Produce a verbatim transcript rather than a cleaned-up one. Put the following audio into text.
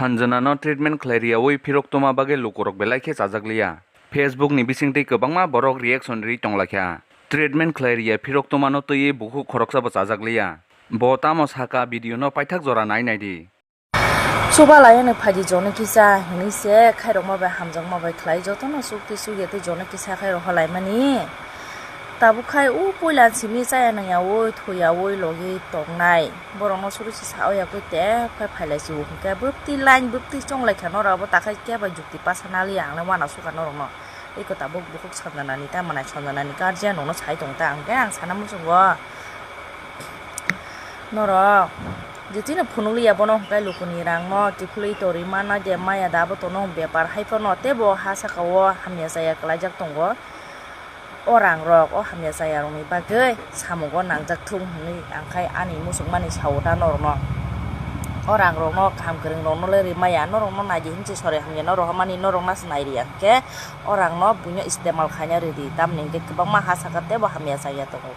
Sanjana no treatment khlai riyawi phirok tuma bagwi lukurok belai khe chajakliya. Facebook ni bisingtwi kwbangma borok reaction ri tonglaikha. Treatment khlai riya phirok tuma no twiwi bukhuk khoroksa bo chajakliya. Bo tamo saka video no paithak jora nai naidi. Chubalai ano phaidi jono kisa hinwi se khairokma bai hamjakma bai khlai jotono chukti chukya tei jono kisa khai rohorlaimani. Tabuk khai o puila simi chaya nangyawi thuyawi logi tongnai. Borokno suru se sa oya kwi te khai phailai si o hwnkhe bwpti line bwpti chonglai kha norok abo takhai kebo jukti pasa naliya ang le uanasukha norokno. Eko tabuk bukhuk Sanjanani tamo nai Sanjanani guardian rokno sai tong ta hwnkhe ang sana muchungo. Norok jotino phunukliya bono hwnkhe lukuni rangno kiphilwi torwi mana de maya da abo tono bepar hai phano teibo ha sakao hamya chaya kwlaijak tongo. O rangrok o hamya chayarokni bagwi samungo nangjak thung hwnwi ang khai ani muchungmani sao da norokno. O rangrokno kaham kwrwngrokno le rwmaya, norokno naidi hinwi se sori hamyano rohormani norokno se nairiya hwnkhe o rangno buino istemal khaina rwdi, tamni hwnkhe kwbangma ha saka teibo hamya chaya tongo.